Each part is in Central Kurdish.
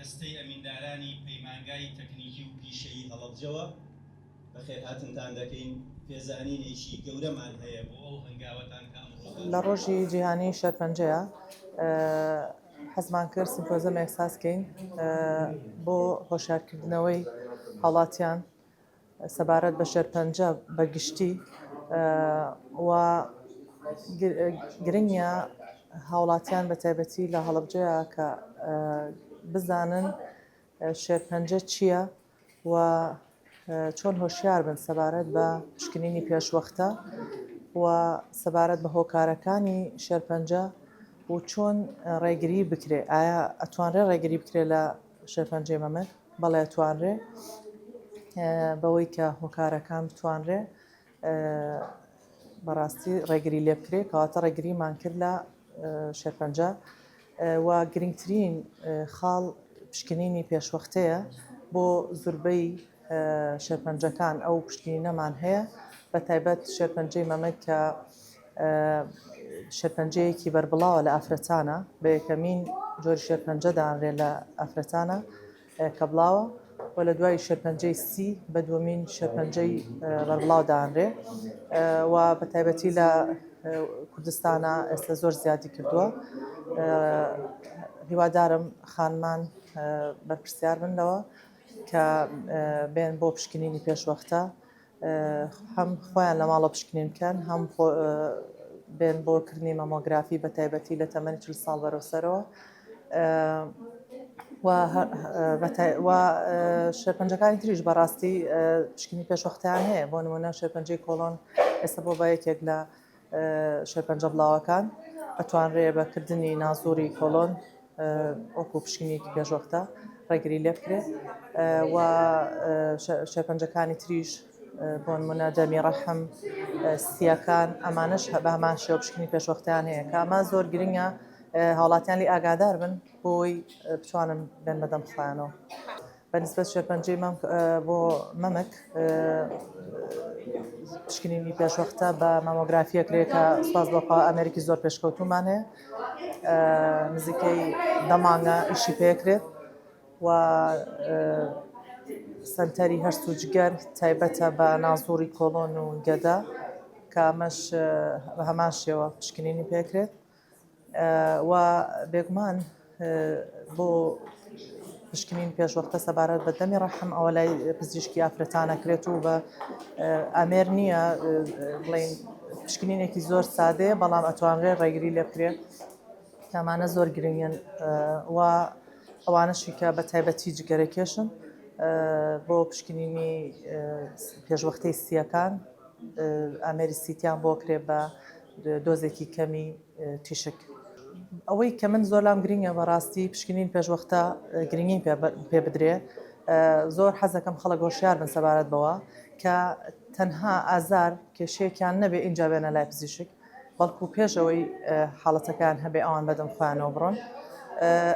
دەستەی ئەمیندارانی پەیمانگای تەکنیکی و پیشەیی هەڵەبجەوە بەخێرهاتنتان دەکەین، پێزانینێکی گەورەمان هەیە بۆ ئەو هەنگاوەتان کە ئەمڕۆ لە ڕۆژی جیهانی شێرپەنجەیە حەزمان کرد سیمپۆزیەمێک ساز کەین بۆ هۆشیارکردنەوەی هاوڵاتیان سەبارەت بە شێرپەنجە بە گشتی و گرنگە هاوڵاتیان بە تایبەتی لە هەڵەبجەیە کە بزانن شێرپەنجە چییە و چۆن هۆشیار بن سەبارەت بە پشکنینی پێشوەختە و سەبارەت بە هۆکارەکانی شێرپەنجە و چۆن ڕێگری بکرێ ئایا ئەتوانرێ ڕێگری بکرێ لە شێرپەنجەی مەمک؟ بەڵێ ئەتوانرێ بەوەی کە هۆکارەکان بتوانرێ بەڕاستی ڕێگری لێ بکرێ کەواتە ڕێگریمان کرد لە شێرپەنجە و گرنگترین خاڵ پشکنینی پێشوەختەیە بۆ زوربەی شێرپەنجەکان ئەو پشکنینەمان هەیە بە تایبەت شێرپەنجەی مەمک کە شێرپەنجەیەکی بەربڵاوە لە ئافرەتانە بە یەکەمین جۆری شێرپەنجە دانرێ لە ئافرەتانە کە بڵاوە و لە دوای شێرپەنجەی سی بە دووەمین شێرپەنجەی بەربڵاو دانرێ و بە تایبەتی لە کوردستانە ئێستا زۆر زیادی کردووە هیوادارم خانمان بەرپرسیار بن لەوە کە بێن بۆ پشکنینی پێشوەختە هەم خۆیان لە ماڵە پشکنین بکەن هەم بێن بۆ کردنی مەمۆگرافی بە تایبەتی لە تەمەنی 40 ساڵ بەرەو سەرەوە و شێرپەنجەکانی تریش بەڕاستی پشکنی پێشوەختیان هەیە بۆ نمونە شێرپەنجەی کۆڵۆن ئێستا بۆ بە یەکێک لە شێرپەنجە بڵاوەکان ئەتوانرێ بە کردنی نازوری کۆڵۆن وەکو پشکنینێکی پێشوەختە ڕێگری لێ بکرێت و شێرپەنجەکانی تریش بۆ نمونە دەمی ڕەحم سییەکان ئەمانەش بە هەمان شێوە پشکنی پێشوەختیان هەیە کە ئەمە زۆر گرنگە هاوڵاتیان لی ئاگادار بن بۆی بتوانن بێن بەدەم خۆیانەوە. بە نیسبەت شێرپەنجەی مەمک بۆ مەمک پشکنینی پێشوەختە بە مامۆگرافیە کرێ کە سپاس بۆ خوا ئامێرێکی زۆر پێشکەوتومان هەیە نزیکەی دە مانگە ئیشی پێکرێت و سەنتەری هەرس و جگەر تایبەتە بە نازوڕی کۆڵۆن و گەدە کە ئەمەش بە هەمان شێوە پشکنینی پێکرێت. و بێگومان بۆ پشکنین پێشوەختە سەبارەت بە دەمی ڕەحم ئەوە لای پزیشکی ئافرەتان ئەکرێت و بە ئامێر نییە بڵین پشکنینێکی زۆر سادەیە بەڵام ئەتوانرێت ڕێگری لێ بکرێت کامانە زۆر گرنگن و ئەوانەشی کە بە تایبەتی جگەرە کێشن بۆ پشکنینی پێشوەختەی سیەکان ئامێری سیتیان بۆ کرێ بە دۆزێکی کەمی تیشک. ئەوەی کە من زۆر لام گرینگە بەڕاستی پشکنین پێشوەختە گرنگی پێ بدرێ زۆر حەزەکەم خەڵک هۆشیار بن سەبارەت بەوە کە تەنها ئازار کێشەیەکیان نەبێ ئینجا بێنە لای پزیشک بەڵکو پێش ئەوەی حاڵەتەکان هەبێ ئەوان بەدەم خۆیانەوە بڕۆن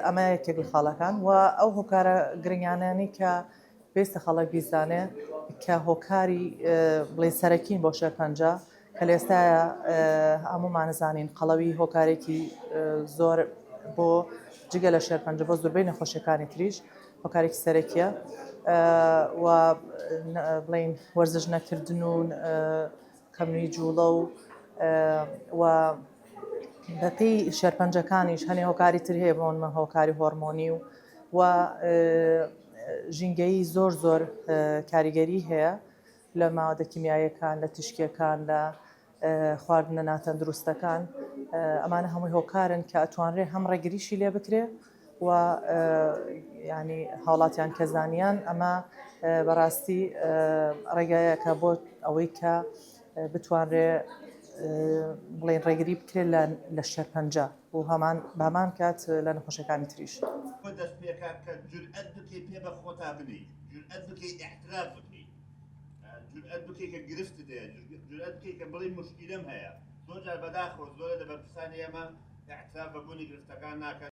ئەمە یەکێک لە خاڵەکان و ئەو هۆکارە گرنگانانی کە پێویستە خەڵک بیزانێ کە هۆکاری بڵێ سەرەکین بۆ شێرپەنجە کە لە ئێستایا هەموومان زانین قەڵەوی هۆکارێکی زۆر بۆ جگە لە شێرپەنجە بۆ زۆربەی نەخۆشیەکانی تریش هۆکارێکی سەرەکیە و بڵین وەرزش نەکردن و کەمی جوڵە و و بەپێی شێرپەنجەکانیش هەنێ هۆکاری تر هەیە بۆ من هۆکاری هۆرمۆنی و و ژینگەیی زۆر زۆر کاریگەری هەیە لە مادە کیمیاییەکان، لە تیشکیەکان، لە خواردنە ناتەندروستەکان، ئەمانە هەمووی هۆکارن کە ئەتوانرێ هەم ڕێگریشی لێ بکرێ و ینی هاوڵاتیان کە زانیان ئەمە بەڕاستی ڕێگایەکە بۆ ئەوەی کە بتوانرێ بڵێن ڕێگری بکرێت لە شێرپەنجە و هەمان بامان کات لە نەخۆشەکانی تریش. دەست پێکات کە جورئەت بکەی پێ بە خۆتا بنێی جورئەت بکەی ئیعتراف بکەی جورئەت بکەی کە گرفتت هەیە جورئەت بکەی کە بڵێی موشکیلەم هەیە زۆر جار بەداخەوە زۆرە لە بەرپرسانی ئێمە ئیعتراف بە بوونی گرفتەکان ناکەن.